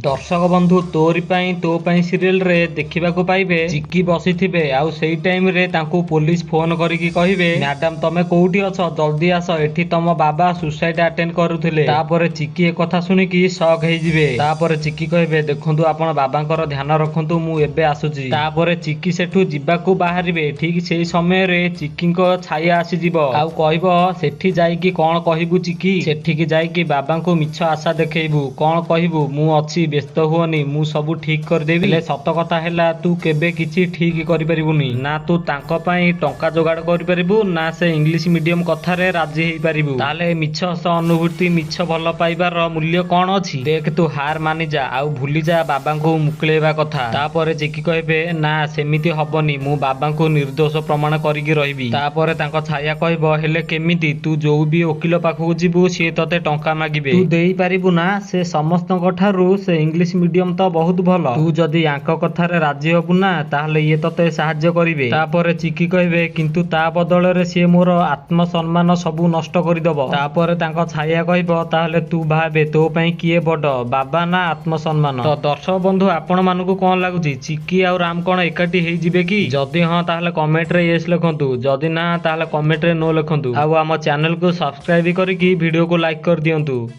ଦର୍ଶକ ବନ୍ଧୁ, ତୋରି ପାଇଁ ତୋ ପାଇଁ ସିରିଏଲରେ ଦେଖିବାକୁ ପାଇବେ ଚିକି ବସିଥିବେ ଆଉ ସେଇ ଟାଇମରେ ତାଙ୍କୁ ପୋଲିସ ଫୋନ କରିକି କହିବେ, ମ୍ୟାଡାମ ତମେ କୋଉଠି ଅଛ, ଜଲ୍ଦି ଆସ, ଏଠି ତମ ବାବା ସୁସାଇଡ ଆଟେଣ୍ଡ କରୁଥିଲେ। ତାପରେ ଚିକି ଏ କଥା ଶୁଣିକି ସକ୍ ହେଇଯିବେ। ତାପରେ ଚିକି କହିବେ, ଦେଖନ୍ତୁ ଆପଣ ବାବାଙ୍କର ଧ୍ୟାନ ରଖନ୍ତୁ, ମୁଁ ଏବେ ଆସୁଛି। ତାପରେ ଚିକି ସେଠୁ ଯିବାକୁ ବାହାରିବେ, ଠିକ ସେଇ ସମୟରେ ଚିକିଙ୍କ ଛାୟା ଆସିଯିବ ଆଉ କହିବ, ସେଠି ଯାଇକି କଣ କହିବୁ ଚିକି? ସେଠିକି ଯାଇକି ବାବାଙ୍କୁ ମିଛ ଆଶା ଦେଖେଇବୁ, କଣ କହିବୁ? ମୁଁ ଅଛି, ବ୍ୟସ୍ତ ହୁଅନି, ମୁଁ ସବୁ ଠିକ କରିଦେବି। ହେଲେ ସତ କଥା ହେଲା ତୁ କେବେ କିଛି ଠିକ କରିପାରିବୁନି। ନା ତୁ ତାଙ୍କ ପାଇଁ ଟଙ୍କା ଯୋଗାଡ଼ କରିପାରିବୁ, ନା ସେ ଇଂଲିଶ ମିଡିୟମ କଥାରେ ରାଜି ହେଇପାରିବୁ। ତାହେଲେ ମିଛ ଅନୁଭୂତି, ମିଛ ଭଲ ପାଇବାର ମୂଲ୍ୟ କଣ ଅଛି? ଦେଖ, ତୁ ହାର ମାନିଯା ଆଉ ଭୁଲିଯା ବାବାଙ୍କୁ ମୁକୁଳେଇବା କଥା। ତାପରେ ଚିକି କହିବେ, ନା ସେମିତି ହବନି, ମୁଁ ବାବାଙ୍କୁ ନିର୍ଦ୍ଦୋଷ ପ୍ରମାଣ କରିକି ରହିବି। ତାପରେ ତାଙ୍କ ଛାୟା କହିବ, ହେଲେ କେମିତି? ତୁ ଯୋଉ ବି ଓକିଲ ପାଖକୁ ଯିବୁ ସିଏ ତତେ ଟଙ୍କା ମାଗିବେ, ତୁ ଦେଇପାରିବୁ ନା? ସେ ସମସ୍ତଙ୍କ ଠାରୁ ସେ ଇଂଲିଶ ମିଡିୟମ ତ ବହୁତ ଭଲ। ତୁ ଯଦି ୟାଙ୍କ କଥାରେ ରାଜି ହବୁ ନା, ତାହେଲେ ଇଏ ତତେ ସାହାଯ୍ୟ କରିବେ। ତାପରେ ଚିକି କହିବେ, କିନ୍ତୁ ତା ବଦଳରେ ସିଏ ମୋର ଆତ୍ମସମ୍ମାନ ସବୁ ନଷ୍ଟ କରିଦବ। ତାପରେ ତାଙ୍କ ଛାୟା କହିବ, ତାହେଲେ ତୁ ଭାବେ ତୋ ପାଇଁ କିଏ ବଡ, ବାବା ନା ଆତ୍ମସମ୍ମାନ? ତ ଦର୍ଶକ ବନ୍ଧୁ, ଆପଣ ମାନଙ୍କୁ କଣ ଲାଗୁଛି, ଚିକି ଆଉ ରାମ କଣ ଏକାଠି ହେଇଯିବେ କି? ଯଦି ହଁ ତାହେଲେ କମେଣ୍ଟରେ ୟେସ୍ ଲେଖନ୍ତୁ, ଯଦି ନା ତାହେଲେ କମେଣ୍ଟରେ ନୋ ଲେଖନ୍ତୁ, ଆଉ ଆମ ଚ୍ୟାନେଲକୁ ସବସ୍କ୍ରାଇବ କରିକି ଭିଡିଓକୁ ଲାଇକ୍ କରିଦିଅନ୍ତୁ।